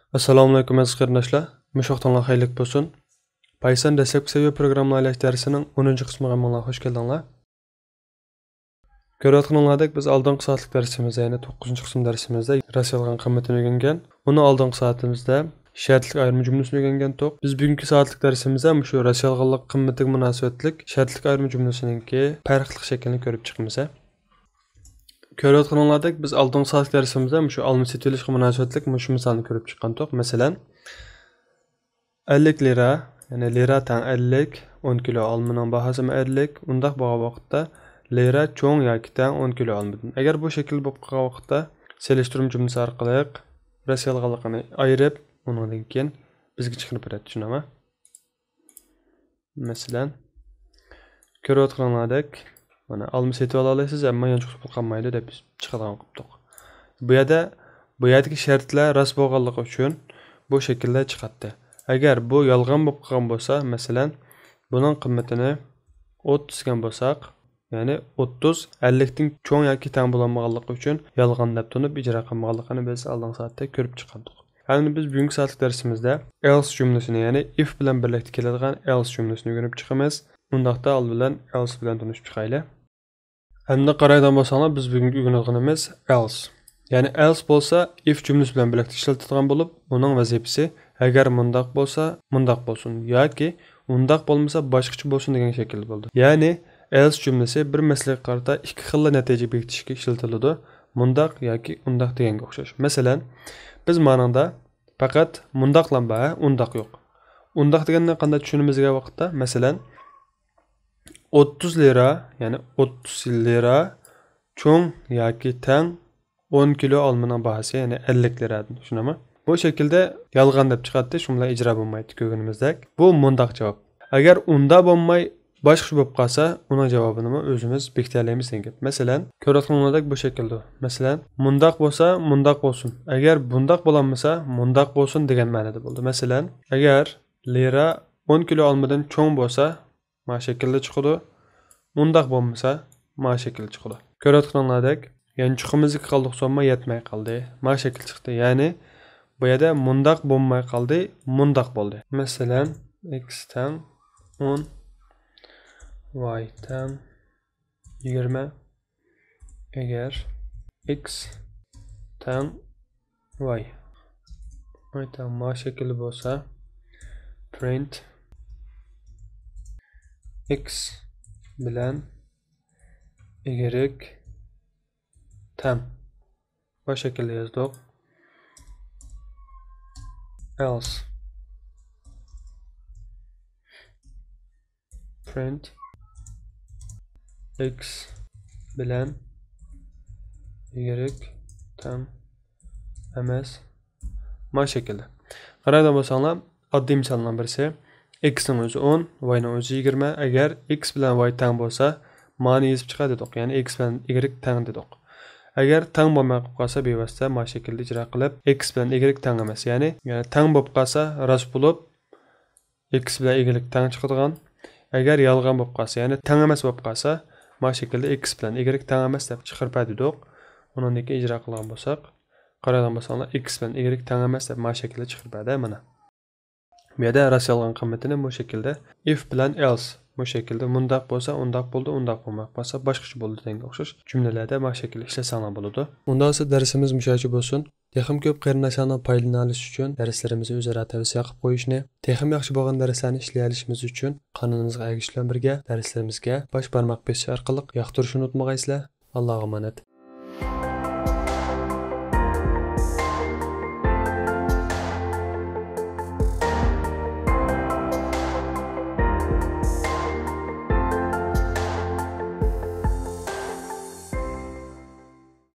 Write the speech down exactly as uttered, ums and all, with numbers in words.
ئەسسالامۇئەلەيكۇم ئەزىز قېرىنداشلار، مۇشۇ ۋاقتىڭلار خەيرلىك بولسۇن. پايسان دەسلەپكى سەۋىيە پروگرامما ئىشلەش دەرسىنىڭ ئونىنچى قىسمىغا ھەممىڭلار خوش كەلدىڭلار. كۆرۈۋاتقىنىڭلاردەك بىز ئالدىنقى سائەتلىك دەرسىمىزدە، يەنى توققۇزىنچى قىسىم دەرسىمىزدە راست يالغان قىممىتىنى ئۆگەنگەن. ئۇنىڭ ئالدىنقى سائىتىمىزدە شەرتلىك ئايرىم جۈملىسىنى ئۆگەنگەنتۇق. بىز بۈگۈنكى سائەتلىك دەرسىمىزدە مۇشۇ راست يالغانلىق قىممىتىگە مۇناسىۋەتلىك شەرتلىك ئايرىم جۈملىسىنىڭكى پەرقلىق شەكلىنى كۆرۈپ چىقىمىز. كۆرۈۋاتقىنىڭلاردەك بىز ئالدىنقى سائەتلىك دەرسىمىزدە مۇشۇ ئالما سېتىۋېلىشقا مۇناسىۋەتلىك مۇشۇ مىسالنى كۆرۈپ چىققانتۇق. مەسىلەن، ئەللىك لىرا، يەنى لىرا تەڭ ئەللىك، ئون كىلو ئالمىنىڭ باھاسىمۇ ئەللىك. ئۇنداق بولغان ۋاقىتتا لىرا چوڭ ياكى تەڭ ئون كىلو ئالمىدىن. ئەگەر بۇ شەكىل بولۇپ قالغان ۋاقىتتا سېلىشتۇرما جۈملىسى ئارقىلىق راست يالغانلىقىنى ئايرىپ، ئۇنىڭدىن كېيىن بىزگە چىقىرىپ بېرەتتى، شۇنداقمۇ؟ مەسىلەن، كۆرۈۋاتقىنىڭلاردەك، مانا، ئالما سېتىۋالالايسىز، ئەمما يانچۇقىدا پۇل قالمايدۇ دەپ بىز چىقىدىغان قىپتۇق. بۇ يەردە، بۇ يەردىكى شەرتلەر راست بولغانلىقى ئۈچۈن بۇ شەكىلدە چىقاتتى. ئەگەر بۇ يالغان بولۇپ قالغان بولسا، مەسىلەن، بۇنىڭ قىممىتىنى ئوتتۇز دېگەن بولساق، يەنى ئوتتۇز ئەللىكتىن چوڭ ياكى تەڭ بولالمىغانلىقى ئۈچۈن يالغان دەپ تونۇپ ئىجرا قىلمىغانلىقىنى بىز ئالدىنقى سائەتتە كۆرۈپ چىققانتۇق. ئەمدى بىز بۈگۈنكى سائەتلىك دەرسىمىزدە ئېلس جۈملىسىنى، يەنى ئىف بىلەن بىرلىكتە كېلىدىغان ئېلس جۈملىسىنى ئۆگىنىپ چىقىمىز. ئۇنداقتا ئالدى بىلەن ئېلس بىلەن تونۇشۇپ چىقايلى. ئەمدى قارايدىغان بولساڭلار، بىز بۈگۈنكى ئۆگىنىدىغىنىمىز ئېلس. يەنى ئېلس بولسا ئىف جۈملىسى بىلەن بىرلىكتە ئىشلىتىدىغان بولۇپ، ئۇنىڭ ۋەزىپىسى ئەگەر مۇنداق بولسا، مۇنداق بولسۇن ياكى ئۇنداق بولمىسا، باشقىچە بولسۇن دېگەن شەكىلدە بولىدۇ. يەنى ئېلس جۈملىسى بىر مەسىلىگە قارىتا ئىككى خىللا نەتىجە بېكىتىشكە ئىشلىتىلىدۇ. مۇنداق ياكى ئۇنداق دېگەنگە ئوخشاش. مەسىلەن، بىز مانىڭدا پەقەت مۇنداقلا بار، ھە، ئۇنداق يوق. ئۇنداق دېگەننى قانداق چۈشىنىمىز دېگەن ۋاقىتتا، مەسىلەن، ئوتتۇز لىرا، يەنى ئوتتۇز لىرا چوڭ ياكى تەڭ ئون كىلو ئالمىنىڭ باھاسى، يەنى ئەللىك لىرادىن، شۇنداقمۇ؟ بۇ شەكىلدە يالغان دەپ چىقاتتى، شۇ بىلەن ئىجرا بولمايتتى، كۆرگىنىمىزدەك. بۇ مۇنداق جاۋاب. ئەگەر ئۇنداق بولماي، باشقىچە بولۇپ قالسا، ئۇنىڭ جاۋابىنىمۇ ئۆزىمىز بېكىتەلەيمىز دېگەن گەپ. مەسىلەن، كۆرۈۋاتقىنىڭلاردەك بۇ شەكىلدە. مەسىلەن، مۇنداق بولسا، مۇنداق بولسۇن. ئەگەر بۇنداق بولالمىسا، مۇنداق بولسۇن دېگەن مەنىدە بولىدۇ. مەسىلەن، ئەگەر لىرا ئون كىلو ئالمىدىن چوڭ بولسا، ما شەكىلدە چىقىدۇ. ئۇنداق بولمىسا، ما شەكىل چىقىدۇ. كۆرۈۋاتقىنىڭلاردەك، يانچۇقىمىزدىكى قالدۇق سومما يەتمەي قالدى. ما شەكىل چىقتى. يەنى، بۇ يەردە مۇنداق بولماي قالدى، مۇنداق بولدى. مەسىلەن، ئېكس تەڭ ئون، ۋاي تەڭ يىگىرمە. ئەگەر ئېكس تەڭ ۋاي، ۋاي تەڭ ما شەكىلدە بولسا، پرىنت ئېكس بىلەن ئىگرېك تەڭ، ما شەكىلدە يازدۇق. ئېلس، پرىنت ئېكس بىلەن ئىگرېك تەڭ ئەمەس، ما شەكىلدە. قارايدىغان بولساڭلار، ئاددىي مىسالنىڭ بىرسى، ئېكسنىڭ ئۆزى ئون، ۋاينىڭ ئۆزى يىگىرمە. ئەگەر ئېكس بىلەن ۋاي تەڭ بولسا، مانى يېزىپ چىقار دېدۇق، يەنى ئېكس بىلەن ئىگرېك تەڭ دېدۇق. ئەگەر تەڭ بولماي قېلىپ قالسا، بىۋاسىتە ما شەكىلدە ئىجرا قىلىپ، ئېكس بىلەن ئىگرېك تەڭ ئەمەس، يەنى، يەنى تەڭ بولۇپ قالسا، راست بولۇپ، ئېكس بىلەن ئىگرېك تەڭ چىقىدىغان. ئەگەر يالغان بولۇپ قالسا، يەنى تەڭ ئەمەس بولۇپ قالسا، ما شەكىلدە ئېكس بىلەن ئىگرېك تەڭ ئەمەس دەپ چىقىرىپ بەر دېدۇق. ئۇنىڭدىن كېيىن ئىجرا قىلغان بولساق، قارايدىغان بولساڭلار، ئېكس بىلەن ئىگرېك تەڭ ئەمەس دەپ ما شەكىلدە چىقىرىپ بەردى، مانا. بۇ يەردە راست يالغان قىممىتىنى بۇ شەكىلدە ئىف بىلەن ئېلس، بۇ شەكىلدە مۇنداق بولسا ئۇنداق بولىدۇ، ئۇنداق بولماي قالسا باشقىچە بولىدۇ دېگەنگە ئوخشاش جۈملىلەردە ما شەكىلدە ئىشلەتسەڭلار بولىدۇ. ئۇنداق بولسا دەرسىمىز مۇشۇ يەرگىچە بولسۇن. تېخىمۇ كۆپ قېرىنداشلارنىڭ پايدىلىنالىشى ئۈچۈن دەرسلىرىمىزنى ئۆزئارا تەۋسىيە قىلىپ قويۇشنى، تېخىمۇ ياخشى بولغان دەرسلەرنى ئىشلىيەلىشىمىز ئۈچۈن قانىلىمىزغا ئەگىشىش بىلەن بىرگە دەرسلىرىمىزگە باش بارماق بېسىش ئارقىلىق ياقتۇرۇشنى ئۇنتۇمىغايسىلەر. ئاللاغا ئامانەت.